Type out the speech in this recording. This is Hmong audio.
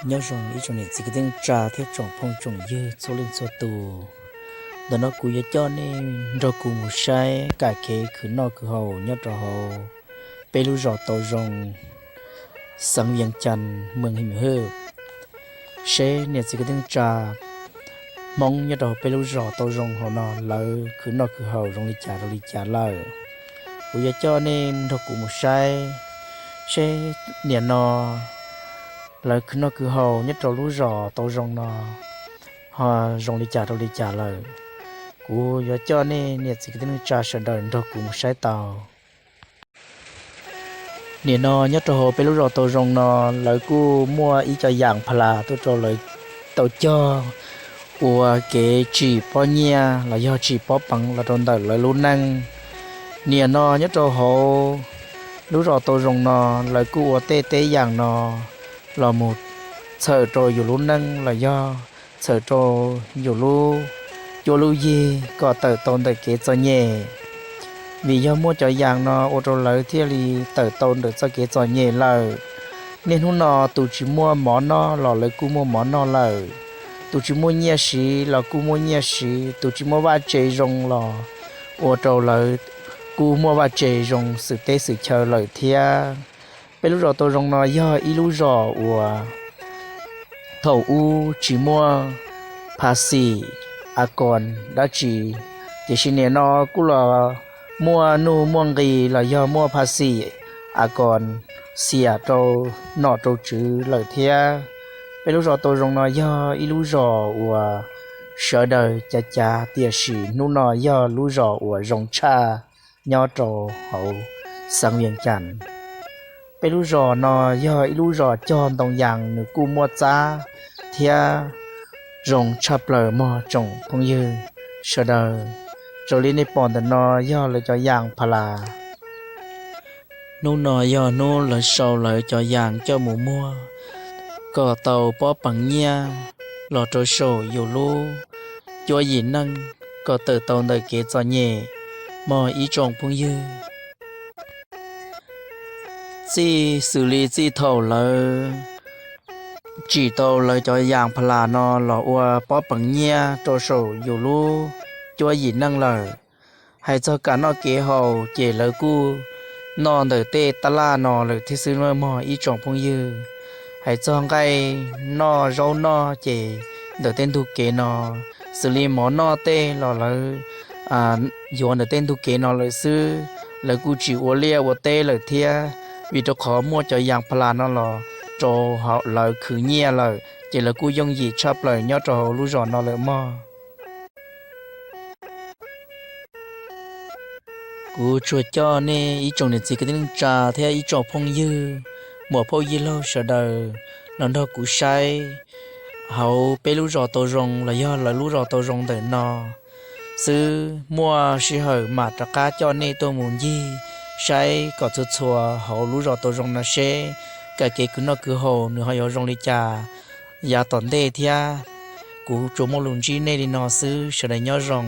Nyob zoo ib tsoom niam txiv kwv tij neej tsa thiab tsoom phooj tsoom ywg txhua leej txhua tus. Ntawm no kuv yuav coj nej nrog kuv mus saib kab kev khwv noj khwv haus nyob rau hauv peb lub zos Tau Zoo, xeev Vias Cas, moos Him Hwj, seb niam txiv kwv tij neej tsa Hmoob nyob rau hauv peb lub zos Tau Zoo hauv no lawv khwv noj khwv haus zoo li cas rau li cas lawm. Kuv yuav coj nej nrog kuv mus saib seb niam no lawv khwv noj khwv haus nyob rau lub zos Tau Zoo no ho zoo li cas rau li cas lawm. Kuv yuav coj nej niam txiv kwv tij neej tsa sawv daws nrog kuv mus saib tau. Niam no nyob rau hauv peb lub zos Tau Zoo no, lawv kuj muaj ib co yas pha las tuaj rau lawv tau cog ua kev tsim pob nyiaj los yog tsim pob peev los rau ntawm lawv lub neej. Niam no nyob rau hauv lub zos Tau Zoo no, lawv kuj ua tej teb yas no los mus txhawm rau yus lub neej los yog txhawm rau yus lub cuab lub yig kom tawm tau ntawm kev txom nyem. Vim yog muaj cov yas no ua rau lawv thiaj li tawm tau ntawm txoj kev txom nyem lawm. Niaj hnub no tus tsis muaj mov noj los lawv kuj muaj mov noj lawm, tus tsis muaj nyiaj siv los kuj muaj nyiaj siv, tus tsis muaj vaj tse zoo los ua rau lawv kuj muaj vaj tse zoo xwm teb xwm chaw lawm thiab. Peb lub zos Tau Zoo no yog ib lub zos uas thaum ub tsis muaj pha xim a koos dab tsi, tiam sis niam no kuj los muaj nuj muaj nqis los yog muaj pha xim a koos xiam rau nom rau tswv lawm thiab. Peb lub zos Tau Zoo no yog ib lub zos uas sawv daws cav cav, tiam sis hnub no yog lub zos uas zoo tshaj nyob rau hauv xeev Vias Cas. Peb lub zos no yog ib lub zos cog ntoo yas, nws kuj muaj txab thiab zoo tshaj plaws mog tsoom phooj ywg sawv daws. Raws li nej pom ntawm no yog lawv cov yas pha las. Hnub no yog hnub lawv sau lawv cov yas coj mus muag kom tau pob peev nyiaj los rau saum yus lub cuab yim neej kom tawm tau ntawm kev txom nyem mog ib tsoom phooj ywg. Txij xws li txij thaum lawv tsim tau lawv cov yas pha las no los ua pob peev nyiaj rau saum yus lub cuab yim neej lawm, hais txog kam noj kev haus ces lawv kuj noj ntawm tej tab laj no lawm thiab xwb mog ib tsoom phooj ywg. Hais txog nqaij noj zaub noj ces ntawm tej ntug kev no, xws li mov noj tej los lawv yuav ntawm tej ntug kev no lawm xwb, lawv kuj tsis ua liaj ua teb lawm thiab, vim rau qhov muaj cov yas pha las no los rau lawv khwv nyiaj lawm ces lawv kuj yooj yim tshaj plaws nyob rau hauv lub zos no lawm mog. Kuv tsuas coj nej ib tsoom niam txiv kwv tij neej tsa thiab ib tsoom phooj ywg, muam phauj yij laug sawv daws los nrog kuv saib hauv peb lub zos Tau Zoo los yog lawv lub zos Tau Zoo ntawm no xwb. Muaj sij hawm mam rov qab coj nej tuaj mus ncig saib kom txhua txhua hauv lub zos Tau Zoo no seb kab kev khwv noj khwv haus nws ho yuav zoo li cas yav tom ntej thiab. Kuv tsuas muaj lus ntsib nej li no xwb, sawv daws nyob zoo.